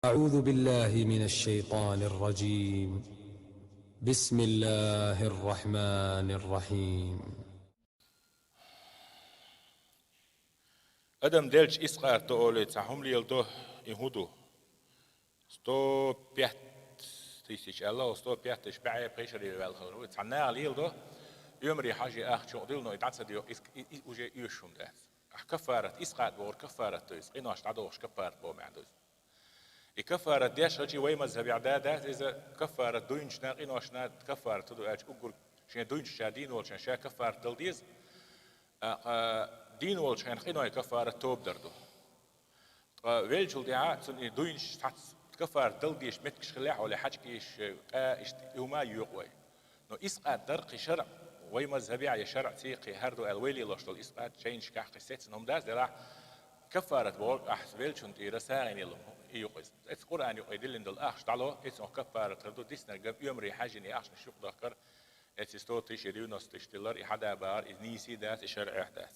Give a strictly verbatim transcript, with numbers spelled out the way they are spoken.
أعوذ بالله من الشيطان الرجيم. بسم الله الرحمن الرحيم. Адам делча исхьат до олий, цхьа хӀума леладу, и хӀун ду? Сто пять тысяч аьлла, сто пять тысяч бӀаьи пхишари ваьлла хилар. Цхьа наха леладу, оьмарий хьажий ахча чу дилла, но и дӀа ца доху, и, и, и уже оьшуш хӀума дац. Ахь каффарат, исхьат бохург каффарат ду иза, къинош дӀадохуш каффарат боху маьӀна ду иза. И каффарат деш хилча вай мазхьабехь да дац, иза каффарат дуйначунна, къиношна каффарат ду аьлча, уггар шен дуйначунна, дийна волчунна ша каффарат дала деза, а, а, дийна волчу хенахь къинойн каффарат тоба дар ду. Ткъа веллачул тӀаьхьа цунна и дуйнаш цхьацца каффарат дала дезаш меттигаш хиллехь, олий хьаьжкӀаш, кӀа, иштта и хӀума йоькъу вай. Но исхьат дар кхин шарӀ, вай мазхьабехь я шарӀаца кхин хӀара ду аьлла вай лелош долу исхьат шайнашкахь кхин сецна хӀума дац, делахь каффарат бохург ахь веллачунна тӀера сагӀина елла хӀума и ю-кх иза. Эцу Къуръан юкъе диллина долу ахча дӀало, эцунах каффарат хир ду, диснарг а оьмарий хьажийна и ахчанаш юкъадахкар, эцу сто тысяч, девяносто тысяч диллар, и хьада бахар, иза нийса дац, и шарӀехь дац.